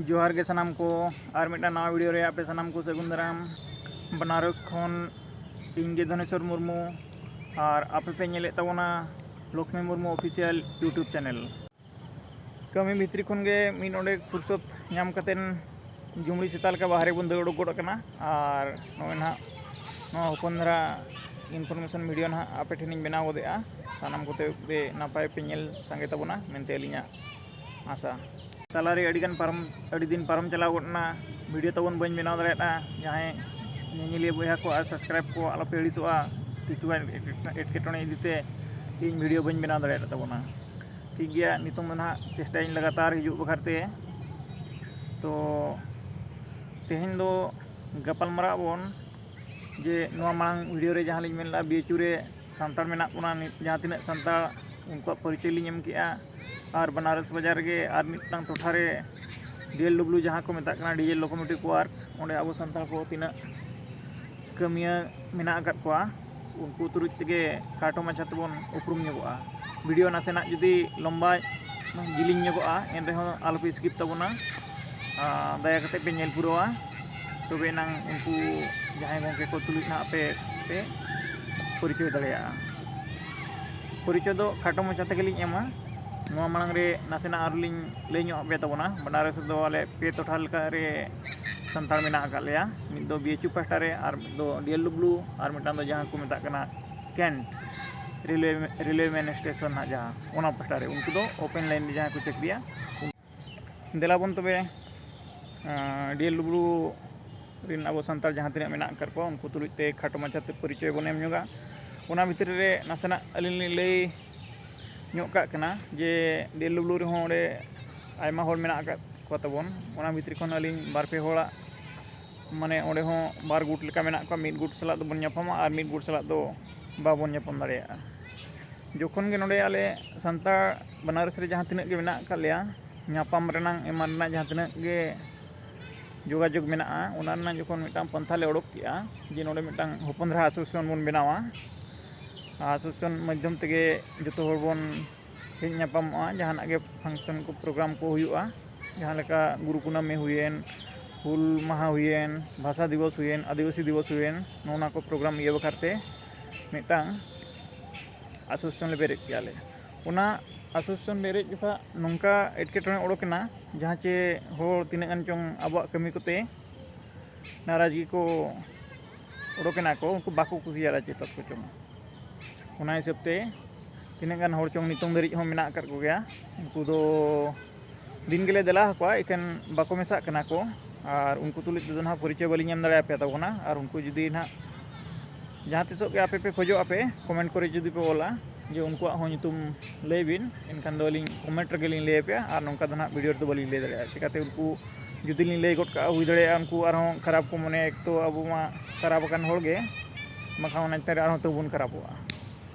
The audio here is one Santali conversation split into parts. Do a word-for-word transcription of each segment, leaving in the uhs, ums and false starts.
ᱡᱚᱦᱟᱨ ᱜᱮ ᱥᱟᱱᱟᱢ ᱠᱚ, ᱟᱨ ᱢᱤᱫᱴᱟᱝ ᱱᱟᱣᱟ ᱵᱷᱤᱰᱤᱭᱳ ᱨᱮ ᱟᱯᱮ ᱥᱟᱱᱟᱢ ᱠᱚ ᱥᱟᱹᱜᱩᱱ ᱫᱟᱨᱟᱢ᱾ ᱵᱟᱱᱟᱨᱚᱥ ᱠᱷᱚᱱ ᱤᱧ ᱜᱮ ᱫᱷᱚᱱᱮᱥᱣᱚᱨ ᱢᱩᱨᱢᱩ, ᱟᱨ ᱟᱯᱮ ᱯᱮ ᱧᱮᱞᱮᱫ ᱛᱟᱵᱚᱱᱟ Lakshmi Murmu official YouTube channel. ᱠᱟᱹᱢᱤ ᱵᱷᱤᱛᱨᱤ ᱠᱷᱚᱱ ᱜᱮ ᱢᱤᱫ ᱚᱸᱰᱮ ᱯᱷᱩᱨᱥᱚᱛ ᱧᱟᱢ ᱠᱟᱛᱮᱫ ᱡᱩᱢᱲᱤ ᱥᱮᱛᱟ ᱞᱮᱠᱟ ᱵᱟᱦᱨᱮ ᱵᱚᱱ ᱫᱟᱹᱲ ᱩᱰᱩᱠ ᱜᱚᱫ ᱟᱠᱟᱱᱟ᱾ ᱟᱨ ᱱᱚᱜᱼᱚᱭ ᱱᱟᱦᱟᱜ ᱱᱚᱣᱟ ᱦᱚᱯᱚᱱ ᱫᱷᱟᱨᱟ ᱤᱱᱯᱷᱚᱨᱢᱮᱥᱚᱱ ᱵᱷᱤᱰᱤᱭᱳ ᱱᱟᱦᱟᱜ ᱟᱯᱮ ᱴᱷᱮᱱᱤᱧ ᱵᱮᱱᱟᱣ ᱜᱚᱫᱮᱜᱼᱟ᱾ ᱥᱟᱱᱟᱢ ᱠᱚᱛᱮ ᱯᱮ ᱱᱟᱯᱟᱭ ᱯᱮ ᱧᱮᱞ ᱥᱟᱸᱜᱮ ᱛᱟᱵᱚᱱᱟ ᱢᱮᱱᱛᱮ ᱟᱹᱞᱤᱧᱟᱜ ᱟᱥᱟ᱾ ᱛᱟᱞᱟᱨᱮ ᱟᱹᱰᱤᱜᱟᱱ ᱯᱟᱨᱚᱢ, ᱟᱹᱰᱤ ᱫᱤᱱ ᱯᱟᱨᱚᱢ ᱪᱟᱞᱟᱣ ᱜᱚᱫ ᱮᱱᱟ, ᱵᱷᱤᱰᱤᱭᱳ ᱛᱟᱵᱚᱱ ᱵᱟᱹᱧ ᱵᱮᱱᱟᱣ ᱫᱟᱲᱮᱭᱟᱫᱼᱟ᱾ ᱡᱟᱦᱟᱸᱭ ᱧᱮᱧᱮᱞᱤᱭᱟᱹ ᱵᱚᱭᱦᱟ ᱠᱚ ᱟᱨ ᱥᱟᱵᱥᱠᱨᱟᱭᱤᱵ ᱠᱚ, ᱟᱞᱚᱯᱮ ᱟᱹᱲᱤᱥᱚᱜᱼᱟ᱾ ᱠᱤᱪᱷᱩᱜᱟᱱ ᱮᱴᱠᱮᱴᱚᱬᱮ ᱤᱫᱤᱛᱮ ᱤᱧ ᱵᱷᱤᱰᱤᱭᱳ ᱵᱟᱹᱧ ᱵᱮᱱᱟᱣ ᱫᱟᱲᱮᱭᱟᱫ ᱛᱟᱵᱚᱱᱟ᱾ ᱴᱷᱤᱠ ᱜᱮᱭᱟ, ᱱᱤᱛᱚᱝ ᱫᱚ ᱱᱟᱦᱟᱜ ᱪᱮᱥᱴᱟᱭᱟᱹᱧ ᱞᱟᱜᱟᱛᱟᱨ ᱦᱤᱡᱩᱜ ᱵᱟᱠᱷᱨᱟ ᱛᱮ᱾ ᱛᱚ ᱛᱮᱦᱮᱧ ᱫᱚ ᱜᱟᱯᱟᱞ ᱢᱟᱨᱟᱜ ᱟᱵᱚᱱ ᱡᱮ ᱱᱚᱣᱟ ᱢᱟᱲᱟᱝ ᱵᱷᱤᱰᱤᱭᱳ ᱨᱮ ᱡᱟᱦᱟᱸ ᱞᱤᱧ ᱢᱮᱱ ᱞᱮᱫᱼᱟ, ᱵᱤ ᱮᱭᱤᱪ ᱤᱭᱩ ᱨᱮ ᱥᱟᱱᱛᱟᱲ ᱢᱮᱱᱟᱜ ᱵᱚᱱᱟ, ᱱᱤᱛ ᱡᱟᱦᱟᱸ ᱛᱤᱱᱟᱹᱜ ᱥᱟᱱᱛᱟᱲ, ᱩᱱᱠᱩᱣᱟᱜ ᱯᱚᱨᱤᱪᱚᱭ ᱞᱤᱧ ᱮᱢ ᱠᱮᱜᱼᱟ᱾ ᱟᱨ ᱵᱟᱱᱟᱨᱚᱥ ᱵᱟᱡᱟᱨ ᱨᱮᱜᱮ ᱟᱨ ᱢᱤᱫᱴᱟᱝ ᱴᱚᱴᱷᱟ ᱨᱮ ᱰᱤ ᱮᱞ ᱰᱚᱵᱽᱞᱤᱭᱩ ᱡᱟᱦᱟᱸ ᱠᱚ ᱢᱮᱛᱟᱜ ᱠᱟᱱᱟ, ᱰᱤᱡᱮᱞ ᱞᱳᱠᱳᱢᱳᱴᱤᱵᱷ ᱳᱣᱟᱨᱠᱥ, ᱚᱸᱰᱮ ᱟᱵᱚ ᱥᱟᱱᱛᱟᱲ ᱠᱚ ᱛᱤᱱᱟᱹᱜ ᱠᱟᱹᱢᱤᱭᱟᱹ ᱢᱮᱱᱟᱜ ᱟᱠᱟᱫ ᱠᱚᱣᱟ, ᱩᱱᱠᱩ ᱛᱩᱞᱩᱡ ᱛᱮᱜᱮ ᱠᱷᱟᱴᱚ ᱢᱟᱪᱷᱟ ᱛᱮᱵᱚᱱ ᱩᱯᱨᱩᱢ ᱧᱚᱜᱚᱜᱼᱟ᱾ ᱵᱷᱤᱰᱤᱭᱳ ᱱᱟᱥᱮᱱᱟᱜ ᱡᱩᱫᱤ ᱞᱚᱢᱵᱟ ᱡᱤᱞᱤᱧ ᱧᱚᱜᱚᱜᱼᱟ, ᱮᱱ ᱨᱮᱦᱚᱸ ᱟᱞᱚᱯᱮ ᱥᱠᱤᱯ ᱛᱟᱵᱚᱱᱟ᱾ ᱟᱨ ᱫᱟᱭᱟ ᱠᱟᱛᱮ ᱯᱮ ᱧᱮᱞ ᱯᱩᱨᱟᱹᱣᱟ, ᱛᱚᱵᱮ ᱮᱱᱟᱝ ᱩᱱᱠᱩ ᱡᱟᱦᱟᱸᱭ ᱜᱚᱢᱠᱮ ᱠᱚ ᱛᱩᱞᱩᱡ ᱱᱟᱦᱟᱜ ᱯᱮ, ᱯᱮ ᱯᱚᱨᱤᱪᱚᱭ ᱫᱟᱲᱮᱭᱟᱜᱼᱟ᱾ ᱯᱚᱨᱤᱪᱚᱭ ᱫᱚ ᱠᱷᱟᱴᱚ ᱢᱟᱪᱷᱟ ᱛᱮᱜᱮ ᱞᱤᱧ ᱮᱢᱟ᱾ ᱱᱚᱣᱟ ᱢᱟᱲᱟᱝ ᱨᱮ ᱱᱟᱥᱮᱱᱟᱜ ᱟᱨ ᱞᱤᱧ ᱞᱟᱹᱭ ᱧᱚᱜ ᱟᱯᱮ ᱛᱟᱵᱚᱱᱟ᱾ ᱵᱟᱱᱟᱨᱚᱥ ᱨᱮᱫᱚ ᱟᱞᱮ ᱯᱮ ᱴᱚᱴᱷᱟ ᱞᱮᱠᱟ ᱨᱮ ᱥᱟᱱᱛᱟᱲ ᱢᱮᱱᱟᱜ ᱟᱠᱟᱫ ᱞᱮᱭᱟ᱾ ᱢᱤᱫ ᱫᱚ ᱵᱤ ᱮᱭᱤᱪ ᱤᱭᱩ ᱯᱟᱦᱴᱟ ᱨᱮ, ᱟᱨ ᱢᱤᱫ ᱫᱚ ᱰᱤ ᱮᱞ ᱰᱚᱵᱽᱞᱤᱭᱩ, ᱟᱨ ᱢᱤᱫᱴᱟᱝ ᱫᱚ ᱡᱟᱦᱟᱸ ᱠᱚ ᱢᱮᱛᱟᱜ ᱠᱟᱱᱟ ᱠᱮᱱᱴ ᱨᱮᱞᱣᱮ, ᱨᱮᱞᱣᱮ ᱢᱮᱱ ᱥᱴᱮᱥᱚᱱ ᱱᱟᱦᱟᱜ ᱡᱟᱦᱟᱸ, ᱚᱱᱟ ᱯᱟᱦᱴᱟ ᱨᱮ᱾ ᱩᱱᱠᱩ ᱫᱚ ᱳᱯᱮᱱ ᱞᱟᱭᱤᱱ ᱨᱮ ᱡᱟᱦᱟᱸᱭ ᱠᱚ ᱪᱟᱹᱠᱨᱤᱭᱟ᱾ ᱫᱮᱞᱟ ᱵᱚᱱ ᱛᱚᱵᱮ, ᱟᱸ, ᱰᱤ ᱮᱞ ᱰᱚᱵᱽᱞᱤᱭᱩ ᱨᱮᱱ ᱟᱵᱚ ᱥᱟᱱᱛᱟᱲ ᱡᱟᱦᱟᱸ ᱛᱤᱱᱟᱹᱜ ᱢᱮᱱᱟᱜ ᱟᱠᱟᱫ ᱠᱚᱣᱟ, ᱩᱱᱠᱩ ᱛᱩᱞᱩᱡ ᱛᱮ ᱠᱷᱟᱴᱚ ᱢᱟᱪᱷᱟᱛᱮ ᱯᱚᱨᱤᱪᱚᱭ ᱵᱚᱱ ᱮᱢ ᱧᱚᱜᱟ᱾ ᱚᱱᱟ ᱵᱷᱤᱛᱨᱤ ᱨᱮ ᱱᱟᱥᱮᱱᱟᱜ ᱟᱹᱞᱤᱧ ᱞᱤᱧ ᱞᱟᱹᱭ ᱧᱚᱜ ᱠᱟᱜ ᱠᱟᱱᱟ ᱡᱮ ᱰᱤ ᱮᱞ ᱰᱚᱵᱽᱞᱤᱭᱩ ᱨᱮᱦᱚᱸ ᱚᱸᱰᱮ ᱟᱭᱢᱟ ᱦᱚᱲ ᱢᱮᱱᱟᱜ ᱟᱠᱟᱫ ᱠᱚ ᱛᱟᱵᱚᱱ᱾ ᱚᱱᱟ ᱵᱷᱤᱛᱨᱤ ᱠᱷᱚᱱ ᱟᱹᱞᱤᱧ ᱵᱟᱨ ᱯᱮ ᱦᱚᱲᱟᱜ, ᱢᱟᱱᱮ, ᱚᱸᱰᱮ ᱦᱚᱸ ᱵᱟᱨ ᱜᱩᱴ ᱞᱮᱠᱟ ᱢᱮᱱᱟᱜ ᱠᱚᱣᱟ᱾ ᱢᱤᱫ ᱜᱩᱴ ᱥᱟᱞᱟᱜ ᱫᱚᱵᱚᱱ ᱧᱟᱯᱟᱢᱟ ᱟᱨ ᱢᱤᱫ ᱜᱩᱴ ᱥᱟᱞᱟᱜ ᱫᱚ ᱵᱟᱵᱚᱱ ᱧᱟᱯᱟᱢ ᱫᱟᱲᱮᱭᱟᱜᱼᱟ᱾ ᱡᱚᱠᱷᱚᱱ ᱜᱮ ᱱᱚᱰᱮ ᱟᱞᱮ ᱥᱟᱱᱛᱟᱲ ᱵᱟᱱᱟᱨᱚᱥ ᱨᱮ ᱡᱟᱦᱟᱸ ᱛᱤᱱᱟᱹᱜ ᱜᱮ ᱢᱮᱱᱟᱜ ᱟᱠᱟᱫ ᱞᱮᱭᱟ, ᱧᱟᱯᱟᱢ ᱨᱮᱱᱟᱜ ᱮᱢᱟᱱ ᱨᱮᱱᱟᱜ ᱡᱟᱦᱟᱸ ᱛᱤᱱᱟᱹᱜ ᱜᱮ ᱡᱳᱜᱟᱡᱳᱜᱽ ᱢᱮᱱᱟᱜᱼᱟ, ᱚᱱᱟ ᱨᱮᱱᱟᱜ ᱡᱚᱠᱷᱚᱱ ᱢᱤᱫᱴᱟᱝ ᱯᱟᱱᱛᱷᱟ ᱞᱮ ᱚᱰᱚᱠ ᱠᱮᱜᱼᱟ ᱡᱮ ᱱᱚᱰᱮ ᱢᱤᱫᱴᱟᱝ ᱦᱚᱯᱚᱱ ᱫᱷᱟᱨᱟ ᱟᱥᱳᱥᱤᱭᱮᱥᱚᱱ ᱵᱚᱱ ᱵᱮᱱᱟᱣᱟ, ᱟᱥᱳᱥᱤᱭᱮᱥᱚᱱ ᱢᱟᱫᱽᱫᱷᱚᱢ ᱛᱮᱜᱮ ᱡᱚᱛᱚ ᱦᱚᱲ ᱵᱚᱱ ᱦᱮᱡ ᱧᱟᱯᱟᱢᱚᱜᱼᱟ, ᱡᱟᱦᱟᱱᱟᱜ ᱜᱮ ᱯᱷᱟᱝᱥᱚᱱ ᱠᱚ, ᱯᱨᱳᱜᱨᱟᱢ ᱠᱚ ᱦᱩᱭᱩᱜᱼᱟ, ᱡᱟᱦᱟᱸ ᱞᱮᱠᱟ ᱜᱩᱨᱩ ᱠᱩᱱᱟᱹᱢᱤ ᱦᱩᱭᱮᱱ, ᱦᱩᱞ ᱢᱟᱦᱟ ᱦᱩᱭᱮᱱ, ᱵᱷᱟᱥᱟ ᱫᱤᱵᱚᱥ ᱦᱩᱭᱮᱱ, ᱟᱹᱫᱤᱵᱟᱹᱥᱤ ᱫᱤᱵᱚᱥ ᱦᱩᱭᱮᱱ, ᱱᱚᱜᱼᱚ ᱱᱚᱣᱟ ᱠᱚ ᱯᱨᱳᱜᱨᱟᱢ ᱤᱭᱟᱹ ᱵᱟᱠᱷᱨᱟ ᱛᱮ ᱢᱤᱫᱴᱟᱝ ᱟᱥᱳᱥᱤᱭᱮᱥᱚᱱ ᱞᱮ ᱵᱮᱨᱮᱫ ᱠᱮᱜᱼᱟ ᱞᱮ᱾ ᱚᱱᱟ ᱟᱥᱳᱥᱤᱭᱮᱥᱚᱱ ᱵᱮᱨᱮᱫ ᱡᱚᱠᱷᱟᱜ ᱱᱚᱝᱠᱟ ᱮᱴᱠᱮᱴᱚᱬᱮ ᱚᱰᱚᱠ ᱮᱱᱟ, ᱡᱟᱦᱟᱸ ᱪᱮ ᱦᱚᱲ ᱛᱤᱱᱟᱹᱜ ᱜᱟᱱ ᱪᱚᱝ ᱟᱵᱚᱣᱟᱜ ᱠᱟᱹᱢᱤ ᱠᱚᱛᱮ ᱱᱟᱨᱟᱡᱽ ᱜᱮᱠᱚ ᱚᱰᱚᱠ ᱮᱱᱟ ᱠᱚ, ᱩᱱᱠᱩ ᱵᱟᱠᱚ ᱠᱩᱥᱤᱭᱟᱫᱟ ᱪᱮᱫ ᱛᱚᱛᱠᱚ ᱪᱚᱝ᱾ ᱚᱱᱟ ᱦᱤᱥᱟᱹᱵ ᱛᱮ ᱛᱤᱱᱟᱹᱜ ᱜᱟᱱ ᱦᱚᱲ ᱪᱚᱝ ᱱᱤᱛᱚᱝ ᱫᱷᱟᱹᱨᱤᱡ ᱦᱚᱸ ᱢᱮᱱᱟᱜ ᱟᱠᱟᱫ ᱠᱚᱜᱮᱭᱟ᱾ ᱩᱱᱠᱩ ᱫᱚ ᱫᱤᱱ ᱜᱮᱞᱮ ᱫᱮᱞᱟ ᱟᱠᱚᱣᱟ, ᱮᱠᱷᱮᱱ ᱵᱟᱠᱚ ᱢᱮᱥᱟᱜ ᱠᱟᱱᱟ ᱠᱚ᱾ ᱟᱨ ᱩᱱᱠᱩ ᱛᱩᱞᱩᱡ ᱛᱮᱫᱚ ᱱᱟᱦᱟᱜ ᱯᱚᱨᱤᱪᱚᱭ ᱵᱟᱹᱞᱤᱧ ᱮᱢ ᱫᱟᱲᱮᱭᱟᱯᱮᱭᱟ ᱛᱟᱵᱚᱱᱟ᱾ ᱟᱨ ᱩᱱᱠᱩ ᱡᱩᱫᱤ ᱱᱟᱦᱟᱜ ᱡᱟᱦᱟᱸ ᱛᱤᱥᱚᱜ ᱜᱮ ᱟᱯᱮ ᱯᱮ ᱠᱷᱚᱡᱚᱜ ᱟᱯᱮ, ᱠᱚᱢᱮᱱᱴ ᱠᱚᱨᱮ ᱡᱩᱫᱤ ᱯᱮ ᱚᱞᱟ ᱡᱮ ᱩᱱᱠᱩᱣᱟᱜ ᱦᱚᱸ ᱧᱩᱛᱩᱢ ᱞᱟᱹᱭ ᱵᱤᱱ, ᱮᱱᱠᱷᱟᱱ ᱫᱚ ᱟᱹᱞᱤᱧ ᱠᱚᱢᱮᱱᱴ ᱨᱮᱜᱮ ᱞᱤᱧ ᱞᱟᱹᱭ ᱟᱯᱮᱭᱟ᱾ ᱟᱨ ᱱᱚᱝᱠᱟ ᱫᱚ ᱱᱟᱦᱟᱜ ᱵᱷᱤᱰᱤᱭᱳ ᱨᱮᱫᱚ ᱵᱟᱹᱞᱤᱧ ᱞᱟᱹᱭ ᱫᱟᱲᱮᱭᱟᱜᱼᱟ᱾ ᱪᱤᱠᱟᱹᱛᱮ ᱩᱱᱠᱩ ᱡᱩᱫᱤ ᱞᱤᱧ ᱞᱟᱹᱭ ᱜᱚᱫ ᱠᱟᱜᱼᱟ, ᱦᱩᱭ ᱫᱟᱲᱮᱭᱟᱜᱼᱟ ᱩᱱᱠᱩ ᱟᱨᱦᱚᱸ ᱠᱷᱟᱨᱟᱯ ᱠᱚ ᱢᱚᱱᱮᱭᱟ, ᱮᱠ ᱛᱚ ᱟᱵᱚ ᱢᱟ ᱠᱷᱟᱨᱟᱯ ᱟᱠᱟᱱ ᱦᱚᱲ ᱜᱮ, ᱵᱟᱠᱷᱟᱱ ᱚᱱᱟ ᱪᱮᱛᱟᱱ ᱨᱮ ᱟᱨᱦᱚᱸ ᱛᱟᱹᱵᱩᱱ ᱠᱷᱟᱨᱟᱯᱚᱜᱼᱟ᱾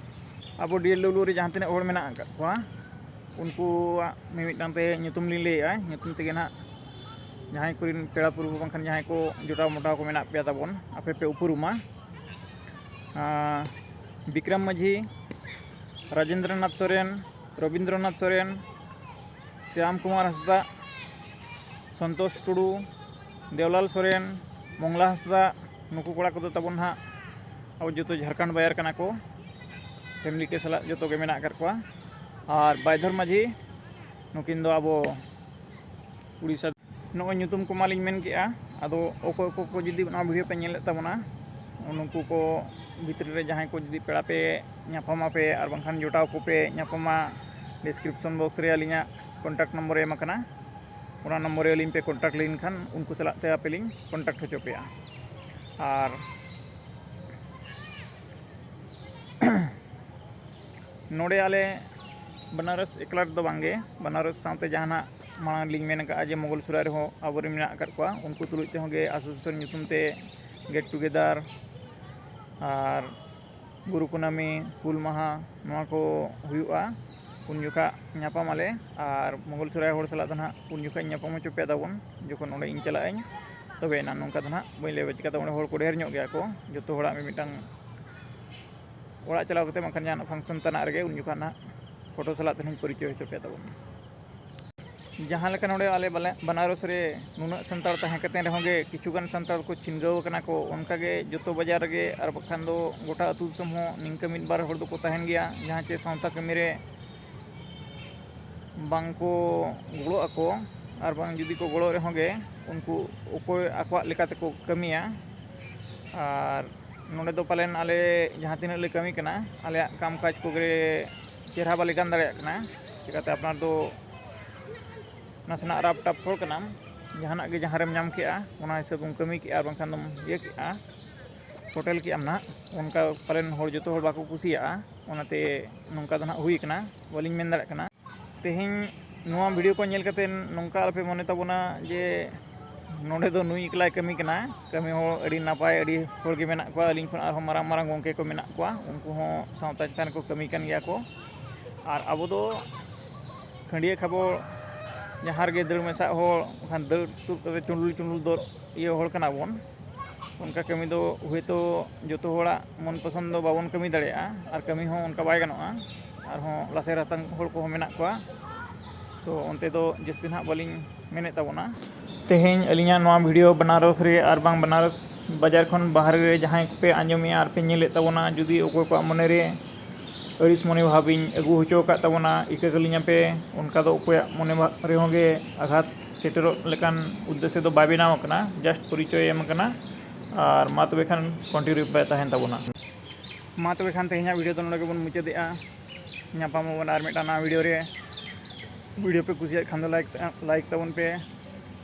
ᱟᱵᱚ ᱰᱤ ᱮᱞ ᱰᱟᱵᱽᱞᱤᱭᱩ ᱨᱮ ᱡᱟᱦᱟᱸ ᱛᱤᱱᱟᱹᱜ ᱦᱚᱲ ᱢᱮᱱᱟᱜ ᱟᱠᱟᱫ ᱠᱚᱣᱟ, ᱩᱱᱠᱩᱣᱟᱜ ᱢᱤᱢᱤᱫᱴᱟᱝ ᱛᱮ ᱧᱩᱛᱩᱢ ᱞᱤᱧ ᱞᱟᱹᱭᱮᱫᱼᱟ, ᱧᱩᱛᱩᱢ ᱛᱮᱜᱮ ᱱᱟᱦᱟᱜ ᱡᱟᱦᱟᱸᱭ ᱠᱚᱨᱮᱱ ᱯᱮᱲᱟ ᱯᱩᱨᱵᱷᱩ ᱵᱟᱝᱠᱷᱟᱱ ᱡᱟᱦᱟᱸᱭ ᱠᱚ ᱡᱚᱴᱟᱣ ᱢᱚᱴᱟᱣ ᱠᱚ ᱢᱮᱱᱟᱜ ᱯᱮᱭᱟ ᱛᱟᱵᱚᱱ, ᱟᱯᱮ ᱯᱮ ᱩᱯᱨᱩᱢᱟ᱾ ᱟᱸ, ᱵᱤᱠᱨᱚᱢ ᱢᱟᱹᱡᱷᱤ, ᱨᱟᱡᱮᱱᱫᱨᱚᱱᱟᱛᱷ ᱥᱚᱨᱮᱱ, ᱨᱚᱵᱤᱱᱫᱨᱚᱱᱟᱛᱷ ᱥᱚᱨᱮᱱ, ᱥᱭᱟᱢ ᱠᱩᱢᱟᱨ ᱦᱟᱸᱥᱫᱟ, ᱥᱚᱱᱛᱳᱥ ᱴᱩᱰᱩ, ᱫᱮᱣᱞᱟᱞ ᱥᱚᱨᱮᱱ, ᱢᱚᱝᱞᱟ ᱦᱟᱸᱥᱫᱟ, ᱱᱩᱠᱩ ᱠᱚᱲᱟ ᱠᱚᱫᱚ ᱛᱟᱵᱚᱱ ᱦᱟᱸᱜ ᱟᱵᱚ ᱡᱚᱛᱚ ᱡᱷᱟᱲᱠᱷᱚᱸᱰ ᱵᱟᱭᱟᱨ ᱠᱟᱱᱟ ᱠᱚ, ᱯᱷᱮᱢᱤᱞᱤ ᱠᱚ ᱥᱟᱞᱟᱜ ᱡᱚᱛᱚ ᱜᱮ ᱢᱮᱱᱟᱜ ᱟᱠᱟᱫ ᱠᱚᱣᱟ᱾ ᱟᱨ ᱵᱟᱭᱫᱷᱚᱨ ᱢᱟᱹᱡᱷᱤ, ᱱᱩᱠᱤᱱ ᱫᱚ ᱟᱵᱚ ᱩᱲᱤᱥᱥᱟ᱾ ᱱᱚᱜᱼᱚᱭ ᱧᱩᱛᱩᱢ ᱠᱚᱢᱟᱞᱤᱧ ᱢᱮᱱ ᱠᱮᱜᱼᱟ, ᱟᱫᱚ ᱚᱠᱚᱭ ᱚᱠᱚᱭ ᱠᱚ ᱡᱩᱫᱤ ᱚᱱᱟ ᱵᱷᱤᱰᱤᱭᱳ ᱯᱮ ᱧᱮᱞᱮᱫ ᱛᱟᱵᱚᱱᱟ, ᱱᱩᱠᱩ ᱠᱚ ᱵᱷᱤᱛᱨᱤ ᱨᱮ ᱡᱟᱦᱟᱸᱭ ᱠᱚ ᱡᱩᱫᱤ ᱯᱮᱲᱟ ᱯᱮ ᱧᱟᱯᱟᱢ ᱟᱯᱮ ᱟᱨ ᱵᱟᱝᱠᱷᱟᱱ ᱡᱚᱴᱟᱣ ᱠᱚᱯᱮ ᱧᱟᱯᱟᱢᱟ, ᱰᱤᱥᱠᱨᱤᱯᱥᱚᱱ ᱵᱚᱠᱥ ᱨᱮ ᱟᱹᱞᱤᱧᱟᱜ ᱠᱚᱱᱴᱟᱠᱴ ᱱᱚᱢᱵᱚᱨ ᱮᱢ ᱟᱠᱟᱱᱟ, ᱚᱱᱟ ᱱᱚᱢᱵᱚᱨ ᱨᱮ ᱟᱹᱞᱤᱧ ᱯᱮ ᱠᱚᱱᱴᱟᱠᱴ ᱞᱮᱱᱠᱷᱟᱱ ᱩᱱᱠᱩ ᱥᱟᱞᱟᱜ ᱛᱮ ᱟᱯᱮ ᱞᱤᱧ ᱠᱚᱱᱴᱟᱠᱴ ᱦᱚᱪᱚ ᱯᱮᱭᱟ᱾ ᱟᱨ ᱱᱚᱰᱮ ᱟᱞᱮ ᱵᱟᱱᱟᱨᱚᱥ ᱮᱠᱞᱟ ᱨᱮᱫᱚ ᱵᱟᱝᱜᱮ, ᱵᱟᱱᱟᱨᱚᱥ ᱥᱟᱶᱛᱮ ᱡᱟᱦᱟᱱᱟᱜ ᱢᱟᱲᱟᱝ ᱞᱤᱧ ᱢᱮᱱ ᱟᱠᱟᱫᱼᱟ ᱡᱮ ᱢᱚᱜᱚᱞ ᱥᱚᱨᱟᱭ ᱨᱮᱦᱚᱸ ᱟᱵᱚᱨᱮᱱ ᱢᱮᱱᱟᱜ ᱟᱠᱟᱫ ᱠᱚᱣᱟ, ᱩᱱᱠᱩ ᱛᱩᱞᱩᱡ ᱛᱮᱦᱚᱸ ᱜᱮ ᱟᱥᱳᱥᱤᱭᱮᱥᱚᱱ ᱧᱩᱛᱩᱢ ᱛᱮ ᱜᱮᱴ ᱴᱩᱜᱮᱫᱟᱨ ᱟᱨ ᱜᱩᱨᱩ ᱠᱩᱱᱟᱹᱢᱤ, ᱦᱩᱞ ᱢᱟᱦᱟ, ᱱᱚᱣᱟ ᱠᱚ ᱦᱩᱭᱩᱜᱼᱟ᱾ ᱩᱱ ᱡᱚᱠᱷᱟᱜ ᱧᱟᱯᱟᱢ ᱟᱞᱮ ᱟᱨ ᱢᱚᱜᱚᱞ ᱥᱚᱨᱟᱭ ᱦᱚᱲ ᱥᱟᱞᱟᱜ ᱫᱚ ᱱᱟᱦᱟᱜ ᱩᱱ ᱡᱚᱠᱷᱟᱜ ᱤᱧ ᱧᱟᱯᱟᱢ ᱦᱚᱪᱚ ᱯᱮᱭᱟ ᱛᱟᱵᱚᱱ, ᱡᱚᱠᱷᱚᱱ ᱚᱸᱰᱮ ᱤᱧ ᱪᱟᱞᱟᱜ ᱟᱹᱧ, ᱛᱚᱵᱮ ᱮᱱᱟ ᱱᱚᱝᱠᱟ ᱫᱚ ᱱᱟᱦᱟᱜ ᱵᱟᱹᱧ ᱞᱟᱹᱭ ᱪᱤᱠᱟᱹᱛᱮ ᱚᱸᱰᱮ ᱦᱚᱲ ᱠᱚ ᱰᱷᱮᱨ ᱧᱚᱜ ᱜᱮᱭᱟ ᱠᱚ, ᱡᱚᱛᱚ ᱦᱚᱲᱟᱜ ᱢᱤᱫᱴᱟᱝ ᱚᱲᱟᱜ ᱪᱟᱞᱟᱣ ᱠᱟᱛᱮ ᱵᱟᱝᱠᱷᱟᱱ ᱡᱟᱦᱟᱱᱟᱜ ᱯᱷᱟᱝᱥᱚᱱ ᱛᱟᱱᱟᱜ ᱨᱮᱜᱮ ᱩᱱ ᱡᱚᱠᱷᱟᱜ ᱱᱟᱦᱟᱜ ᱯᱷᱳᱴᱳ ᱥᱟᱞᱟᱜ ᱛᱮᱦᱚᱸᱧ ᱯᱚᱨᱤᱪᱚᱭ ᱦᱚᱪᱚ ᱯᱮᱭᱟ ᱛᱟᱵᱚᱱ᱾ ᱡᱟᱦᱟᱸ ᱞᱮᱠᱟ ᱱᱚᱰᱮ ᱟᱞᱮ ᱵᱟᱞᱟ-, ᱵᱟᱱᱟᱨᱚᱥ ᱨᱮ ᱱᱩᱱᱟᱹᱜ ᱥᱟᱱᱛᱟᱲ ᱛᱟᱦᱮᱸ ᱠᱟᱛᱮ ᱨᱮᱦᱚᱸ ᱜᱮ ᱠᱤᱪᱷᱩ ᱜᱟᱱ ᱥᱟᱱᱛᱟᱲ ᱠᱚ ᱪᱷᱤᱱᱜᱟᱹᱣ ᱟᱠᱟᱱᱟ ᱠᱚ, ᱚᱱᱠᱟ ᱜᱮ ᱡᱚᱛᱚ ᱵᱟᱡᱟᱨ ᱨᱮᱜᱮ ᱟᱨ ᱵᱟᱠᱷᱟᱱ ᱫᱚ ᱜᱚᱴᱟ ᱟᱹᱛᱩ ᱫᱤᱥᱚᱢ ᱦᱚᱸ ᱱᱤᱝᱠᱟᱹ ᱢᱤᱫ ᱵᱟᱨ ᱦᱚᱲ ᱫᱚᱠᱚ ᱛᱟᱦᱮᱱ ᱜᱮᱭᱟ, ᱡᱟᱦᱟᱸ ᱪᱮ ᱥᱟᱶᱛᱟ ᱠᱟᱹᱢᱤ ᱨᱮ ᱵᱟᱝ ᱠᱚ ᱜᱚᱲᱚᱜ ᱟᱠᱚ, ᱟᱨ ᱵᱟᱝ ᱡᱩᱫᱤ ᱠᱚ ᱜᱚᱲᱚᱜ ᱨᱮᱦᱚᱸ ᱜᱮ ᱩᱱᱠᱩ ᱚᱠᱚᱭ ᱟᱠᱚᱣᱟᱜ ᱞᱮᱠᱟ ᱛᱮᱠᱚ ᱠᱟᱹᱢᱤᱭᱟ᱾ ᱟᱨ ᱱᱚᱰᱮ ᱫᱚ ᱯᱟᱞᱮᱱ ᱟᱞᱮ ᱡᱟᱦᱟᱸ ᱛᱤᱱᱟᱹᱜ ᱞᱮ ᱠᱟᱹᱢᱤ ᱠᱟᱱᱟ, ᱟᱞᱮᱭᱟᱜ ᱠᱟᱢ ᱠᱟᱡᱽ ᱠᱚᱜᱮ ᱪᱮᱦᱨᱟ ᱵᱟᱞᱮ ᱜᱟᱱ ᱫᱟᱲᱮᱭᱟᱜ ᱠᱟᱱᱟ᱾ ᱪᱤᱠᱟᱹᱛᱮ ᱟᱯᱱᱟᱨ ᱫᱚ ᱱᱟᱥᱮᱱᱟᱜ ᱨᱟᱯ ᱴᱟᱯ ᱦᱚᱲ ᱠᱟᱱᱟᱢ, ᱡᱟᱦᱟᱱᱟᱜ ᱜᱮ ᱡᱟᱦᱟᱸ ᱨᱮᱢ ᱧᱟᱢ ᱠᱮᱜᱼᱟ, ᱚᱱᱟ ᱦᱤᱥᱟᱹᱵ ᱮᱢ ᱠᱟᱹᱢᱤ ᱠᱮᱜᱼᱟ, ᱟᱨ ᱵᱟᱝᱠᱷᱟᱱ ᱫᱚᱢ ᱤᱭᱟᱹ ᱠᱮᱜᱼᱟ, ᱦᱳᱴᱮᱞ ᱠᱮᱜᱼᱟᱢ ᱱᱟᱦᱟᱜ᱾ ᱚᱱᱠᱟ ᱯᱟᱞᱮᱱ ᱦᱚᱲ, ᱡᱚᱛᱚ ᱦᱚᱲ ᱵᱟᱠᱚ ᱠᱩᱥᱤᱭᱟᱜᱼᱟ, ᱚᱱᱟᱛᱮ ᱱᱚᱝᱠᱟ ᱫᱚ ᱱᱟᱦᱟᱜ ᱦᱩᱭ ᱠᱟᱱᱟ, ᱵᱟᱹᱞᱤᱧ ᱢᱮᱱ ᱫᱟᱲᱮᱭᱟᱜ ᱠᱟᱱᱟ᱾ ᱛᱮᱦᱮᱧ ᱱᱚᱣᱟ ᱵᱷᱤᱰᱤᱭᱳ ᱠᱚ ᱧᱮᱞ ᱠᱟᱛᱮ ᱱᱚᱝᱠᱟ ᱟᱞᱚᱯᱮ ᱢᱚᱱᱮ ᱛᱟᱵᱚᱱᱟ ᱡᱮ ᱱᱚᱰᱮ ᱫᱚ ᱱᱩᱭ ᱮᱠᱞᱟᱭ ᱠᱟᱹᱢᱤ ᱠᱟᱱᱟ᱾ ᱠᱟᱹᱢᱤ ᱦᱚᱲ ᱟᱹᱰᱤ ᱱᱟᱯᱟᱭ, ᱟᱹᱰᱤ ᱦᱚᱲ ᱜᱮ ᱢᱮᱱᱟᱜ ᱠᱚᱣᱟ, ᱟᱹᱞᱤᱧ ᱠᱷᱚᱱ ᱟᱨᱦᱚᱸ ᱢᱟᱨᱟᱝ ᱢᱟᱨᱟᱝ ᱜᱚᱢᱠᱮ ᱠᱚ ᱢᱮᱱᱟᱜ ᱠᱚᱣᱟ, ᱩᱱᱠᱩ ᱦᱚᱸ ᱥᱟᱶᱛᱟ ᱪᱮᱛᱟᱱ ᱨᱮᱠᱚ ᱠᱟᱹᱢᱤ ᱠᱟᱱ ᱜᱮᱭᱟ ᱠᱚ᱾ ᱟᱨ ᱟᱵᱚ ᱫᱚ ᱠᱷᱟᱹᱰᱭᱟᱹ ᱠᱷᱟᱵᱚᱲ ᱡᱟᱦᱟᱸ ᱨᱮᱜᱮ ᱫᱟᱹᱲ ᱢᱮᱥᱟᱜ ᱦᱚᱲ, ᱵᱟᱠᱷᱟᱱ ᱫᱟᱹᱲ ᱛᱩᱫ ᱠᱟᱛᱮ ᱪᱩᱸᱰᱩᱞ ᱪᱩᱸᱰᱩᱞ ᱫᱚ ᱤᱭᱟᱹ ᱦᱚᱲ ᱠᱟᱱᱟ ᱵᱚᱱ᱾ ᱚᱱᱠᱟ ᱠᱟᱹᱢᱤ ᱫᱚ ᱦᱳᱭᱛᱳ ᱡᱚᱛᱚ ᱦᱚᱲᱟᱜ ᱢᱚᱱ ᱯᱚᱥᱚᱱᱫ ᱫᱚ ᱵᱟᱵᱚᱱ ᱠᱟᱹᱢᱤ ᱫᱟᱲᱮᱭᱟᱜᱼᱟ, ᱟᱨ ᱠᱟᱹᱢᱤ ᱦᱚᱸ ᱚᱱᱠᱟ ᱵᱟᱭ ᱜᱟᱱᱚᱜᱼᱟ᱾ ᱟᱨᱦᱚᱸ ᱞᱟᱥᱮᱨ ᱦᱟᱛᱟᱝ ᱦᱚᱲ ᱠᱚᱦᱚᱸ ᱢᱮᱱᱟᱜ ᱠᱚᱣᱟ, ᱛᱚ ᱚᱱᱛᱮ ᱫᱚ ᱡᱟᱹᱥᱛᱤ ᱱᱟᱦᱟᱜ ᱵᱟᱹᱞᱤᱧ ᱢᱮᱱᱮᱫ ᱛᱟᱵᱚᱱᱟ᱾ ᱛᱮᱦᱮᱧ ᱟᱹᱞᱤᱧᱟᱜ ᱱᱚᱣᱟ ᱵᱷᱤᱰᱤᱭᱳ ᱵᱟᱱᱟᱨᱚᱥ ᱨᱮ ᱟᱨ ᱵᱟᱝ ᱵᱟᱱᱟᱨᱚᱥ ᱵᱟᱡᱟᱨ ᱠᱷᱚᱱ ᱵᱟᱦᱨᱮ ᱨᱮ ᱡᱟᱦᱟᱸᱭ ᱠᱚᱯᱮ ᱟᱸᱡᱚᱢᱮᱜᱼᱟ ᱟᱨ ᱯᱮ ᱧᱮᱞᱮᱫ ᱛᱟᱵᱚᱱᱟ, ᱡᱩᱫᱤ ᱚᱠᱚᱭ ᱠᱚᱣᱟᱜ ᱢᱚᱱᱮ ᱨᱮ ᱟᱹᱲᱤᱥ ᱢᱚᱱᱮ ᱵᱷᱟᱵᱽ ᱤᱧ ᱟᱹᱜᱩ ᱦᱚᱪᱚ ᱟᱠᱟᱫ ᱛᱟᱵᱚᱱᱟ, ᱤᱠᱟᱹ ᱠᱟᱹᱞᱤᱧᱟ ᱯᱮ, ᱚᱱᱠᱟ ᱫᱚ ᱚᱠᱚᱭᱟᱜ ᱢᱚᱱᱮ ᱵᱷᱟ-, ᱨᱮᱦᱚᱸ ᱜᱮ ᱟᱜᱷᱟᱛ ᱥᱮᱴᱮᱨᱚᱜ ᱞᱮᱠᱟᱱ ᱩᱫᱽᱫᱮᱥᱥᱚ ᱫᱚ ᱵᱟᱭ ᱵᱮᱱᱟᱣ ᱟᱠᱟᱱᱟ, just ᱯᱚᱨᱤᱪᱚᱭ ᱮᱢ ᱟᱠᱟᱱᱟ᱾ ᱟᱨ ᱢᱟ ᱛᱚᱵᱮ ᱠᱷᱟᱱ continue ᱯᱮ ᱛᱟᱦᱮᱱ ᱛᱟᱵᱚᱱᱟ᱾ ᱢᱟ ᱛᱚᱵᱮ ᱠᱷᱟᱱ ᱛᱮᱦᱮᱧᱟᱜ ᱵᱷᱤᱰᱤᱭᱳ ᱫᱚ ᱱᱚᱰᱮ ᱜᱮᱵᱚᱱ ᱢᱩᱪᱟᱹᱫᱮᱜᱼᱟ᱾ ᱧᱟᱯᱟᱢ ᱟᱵᱚᱱ ᱟᱨ ᱢᱤᱫᱴᱟᱝ ᱱᱟᱣᱟ ᱵᱷᱤᱰᱤᱭᱳ ᱨᱮ᱾ ᱵᱷᱤᱰᱤᱭᱳ ᱯᱮ ᱠᱩᱥᱤᱭᱟᱜ ᱠᱷᱟᱱ ᱫᱚ ᱞᱟᱭᱤᱠ, ᱞᱟᱭᱤᱠ ᱛᱟᱵᱚᱱ ᱯᱮ,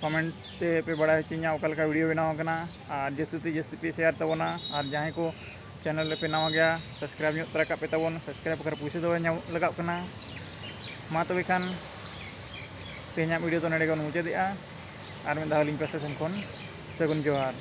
ᱠᱚᱢᱮᱱᱴ ᱛᱮ ᱯᱮ ᱵᱟᱲᱟᱭ ᱦᱚᱪᱚᱧᱟ ᱚᱠᱟ ᱞᱮᱠᱟ ᱵᱷᱤᱰᱤᱭᱳ ᱵᱮᱱᱟᱣ ᱟᱠᱟᱱᱟ, ᱟᱨ ᱡᱟᱹᱥᱛᱤ ᱛᱮ ᱡᱟᱹᱥᱛᱤ ᱯᱮ ᱥᱮᱭᱟᱨ ᱛᱟᱵᱚᱱᱟ, ᱟᱨ ᱡᱟᱦᱟᱸᱭ ᱠᱚ ᱪᱮᱱᱮᱞ ᱨᱮᱯᱮ ᱱᱟᱣᱟ ᱜᱮᱭᱟ, ᱥᱟᱵᱥᱠᱨᱟᱭᱤᱵᱽ ᱧᱚᱜ ᱛᱚᱨᱟ ᱠᱟᱜ ᱯᱮ ᱛᱟᱵᱚᱱ, ᱥᱟᱵᱥᱠᱨᱟᱭᱤᱵᱽ ᱵᱟᱠᱷᱨᱟ ᱯᱩᱭᱥᱟᱹ ᱫᱚ ᱵᱟᱭ ᱧᱟᱢᱚᱜ ᱞᱟᱜᱟᱜ ᱠᱟᱱᱟ᱾ ᱢᱟ ᱛᱚᱵᱮ ᱠᱷᱟᱱ ᱛᱮᱦᱮᱧᱟᱜ ᱵᱷᱤᱰᱤᱭᱳ ᱫᱚ ᱱᱚᱰᱮ ᱜᱮᱵᱚᱱ ᱢᱩᱪᱟᱹᱫᱮᱜᱼᱟ᱾ ᱟᱨ ᱢᱤᱫ ᱫᱷᱟᱣ ᱟᱹᱞᱤᱧ ᱯᱟᱥᱴᱟ ᱥᱮᱱ ᱠᱷᱚᱱ ᱥᱟᱹᱜᱩᱱ ᱡᱚᱦᱟᱨ᱾